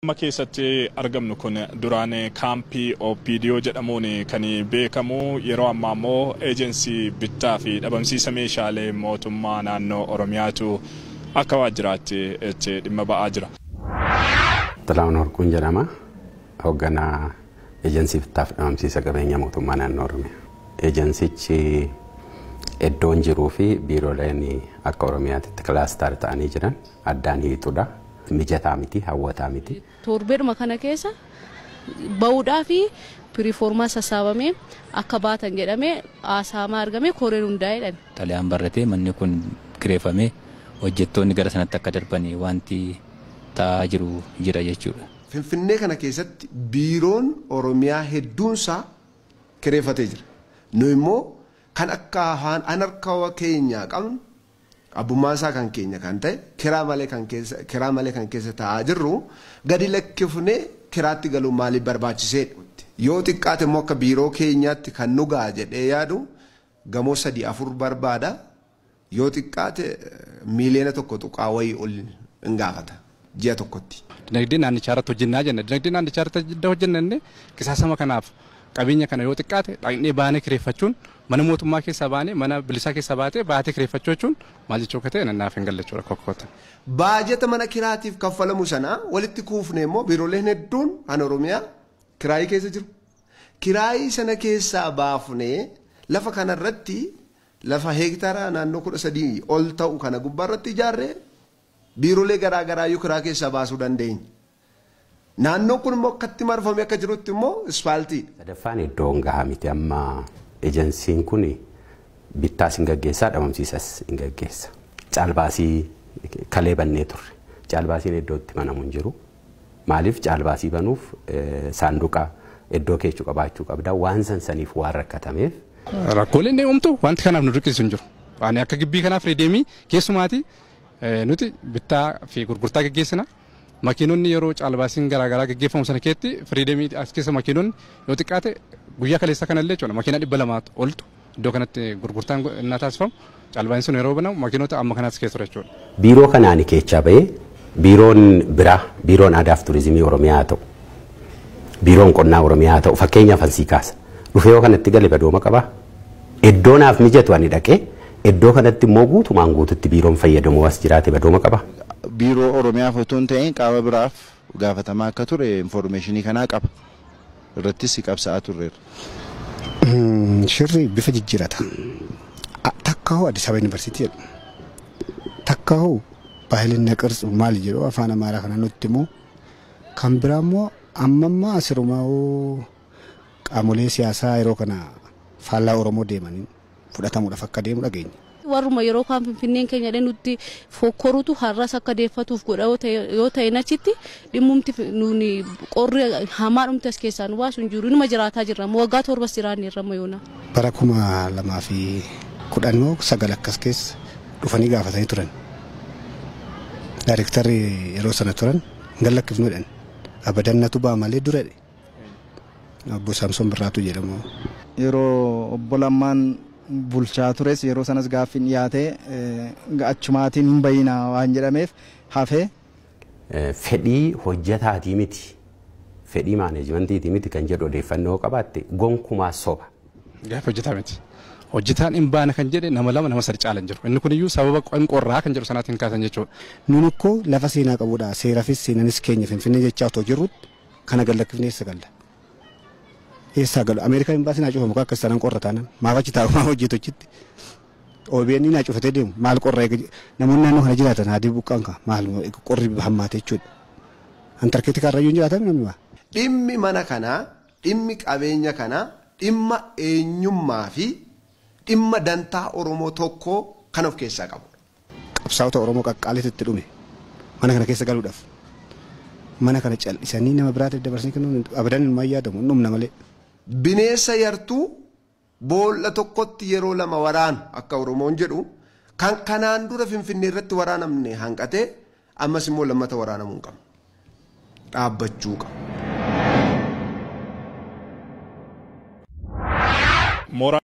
Amma keessatti argamnu kun duraan kaampii OPDO jedhamuun kan beekamu, yeroo ammaa immoo eejensii bittaa fi dhabamsiisa meeshaalee mootummaa naannoo Oromiyaatu akka waajjiraatti itti dhimma ba'aa jira. Xilahuun Horquun jedhama. Hoogganaa eejensii bittaa fi dhabamsiisa qabeenya mootummaa naannoo Oromiyaa. Eejensichi iddoon jiruu fi biirooleen akka Oromiyaatti cluster ta'anii jiran addaan hiituudha. Mijataa miti, hawwataa miti. Torbeedhuma kana keessa bahuudhaa fi proforma sassaabamee akka baatan jedhamee haasa'amaa argame, koreen hundaa'eedhaan. Xalayaan barratee manni kun kireeffamee hojjettoonni gara sanatti akka darban wanti ta'aa jiru jira jechuudha. Finfinnee kana keessatti biiroon Oromiyaa hedduunsaa kireeffatee jira. Nu immoo kan akka afaan harka keenyaa qabnu, abbummaan isaa kan keenya kan ta'e, kiraa malee kan keessa taa'aa jirru gadi lakkifnee kiraatti galuun maaliif barbaachiseedha? Yoo xiqqaate immoo akka biiroo keenyaatti kan nu ga'a jedhee yaadu gamoo sadii afur barbaada. Yoo xiqqaate 1.1 miliyoona wayii ol hin gaafata ji'a tokkotti. Dinagdee naannichaa irratti hojjennaa jenna. Dinagdee naannichaa irratti hojjenna inni qisaasama kanaaf qabeenya kana yoo xiqqaate dhaqnee baanee kireeffachuun, mana mootummaa keessaa baanee mana bilisaa keessaa baatee baatee kireeffachuu jechuun maal jechuu akka ta'e naaf hin galle jechuudha kokkoota. Baajata mana kiraatiif kaffalamu sana walitti kuufne immoo biirooleen hedduun kan Oromiyaa kiraayii keessa jiru. Kiraayii sana keessaa baafnee lafa kanarratti, lafa heektara naannoo 13 ol ta'u kana gubbaarratti ijaarree biiroolee garaa garaayyuu kiraa keessaa baasuu dandeenya. Naannoon kun immoo akkatti marfamee akka jirutti immoo ispaaltiidha. Sadaffaan iddoon gahaa miti. Amma ejensiin kun bittaas hin gaggeessaa, dhabamsiisas hin gaggeessa. Caalbaasii kalee bannee turre. Caalbaasiin iddoo itti banamu hin jiru. Maaliif? Caalbaasii banuuf saanduqa iddoo keechuu qabaachuu qabda. Waan sansaniif waan rakkatameef. Rakkooleen ni uumtu, wanti kanaaf nu dirqisiisu hin jiru. Ani akka gibbii kanaaf deemii keessumaati nuti bittaa fi gurgurtaa gaggeessina. Makiinonni yeroo caalbaasiin garaagaraa gaggeeffamu sana keessatti freedom as keessa makiinonni yoo xiqqaate guyyaa kaleessa kanallee jechuudha makiina 200 oltu iddoo kanatti gurgurtaan innaa taasifamu, caalbaasiin sun yeroo banamu makiinota amma kanaas keessa ture jechuudha. Biiroo kanaan keechaa bahee biiroon biraa, biiroon aadaaf turizimii Oromiyaa haa ta'u, biiroon qonnaa Oromiyaa haa ta'u, fakkeenyaaf ansii kaasa. Dhufee yoo kanatti gale badooma qabaa. Iddoo naaf mijatu ani dhaqee iddoo kanatti immoo guutumaan guututti biiroon fayyadamu as jiraate badooma qaba. Biiroo Oromiyaaf otoo hin ta'in qaama biraaf gaafatamaa akka ture information kanaa qaba. Irrattis qabsaa'aa turreerra. Shirri bifa jijjiirata. Takka hoo Addis Ababa Yuunivarsiitii jedhu. Takka hoo ባህልና ቅርጽ maal jedhu, afaan Amaaraa kana nutti himu. Kan biraa immoo amma ammaa asirumaa qaamolee siyaasaa yeroo kana faallaa Oromoo deemanii fudhatamuudhaaf akka deemu dhageenya. Warruma yeroo kaan Finfinneen keenya jedhee nutti fokkorutu har'as akka deeffatuuf godha yoo ta'e, achitti dhimmumti nuuni qorri hamaa dhumte as keessaa nu baasu hin jiru. Inuma jiraataa jirra, waggaa 7s jiraanne irra yoona. Bara 2010 moo 9 akkas keessa dhufanii gaafatanii turan. Daayirektarri yeroo sana turan hin gallakkifnu jedhan. Abadannatu ba'a malee dura jedhe. Obbo Saamsoon Birraatu jedhamu. Yeroo obbo Lammaan bulchaa tures yeroo sanas gaaffiin dhiyaatee achumaatiin hin bayina waan jedhameef hafee. Fedhii hojjetaatii miti, fedhii maaneejmentiitii miti kan jedhu odeeffannoo qabaatte gonkumaa soba. Gaaffii hojjetaa miti. Hojjetaan hin baane kan jedhe nama lama, nama sadi caalan jiru. Inni kun iyyuu sababa qorraa kan jedhu sanaatiin kaasan jechuudha. Nun ikkoo lafa seenaa qabudha. Seeraafis seenanis keenya Finfinnee jechaa otoo jirrutti kana gallakkifnee eessa galla? Eessaa galu? Ameerikaa imbaasii naa cufamu akka isaan qorra taanan maaf achi taa'u, maaf hojjetu achitti? OBN naa cufatee deemu maal qorra? Namoonni naannoo kana jiraatan haadii buqqaan ka maal qorri hammaate jechuudha. Antarkitikaa irra iyyuu hin jiraatan namni waa. Dhimmi mana kanaa, dhimmi qabeenya kanaa, dhimma eenyummaa fi dhimma dantaa Oromoo tokkoo kan of keessaa qabu. Qabsaa'ota Oromoo qaqqaaliitu itti dhume mana kana keessa galuudhaaf. Mana kana cal'isanii nama biraatiif dabarsanii kennuun abadan hin yaadamu, hin dhumna malee. Bineensa yartuu boolla tokkotti yeroo lama waraanu akka Oromoon jedhu, kan kanaan dura Finfinnee irratti waraanamne hanqatee ammas immoo lammata waraanamuu hin qabnu. Dhaabbachuu qaba. Mooraa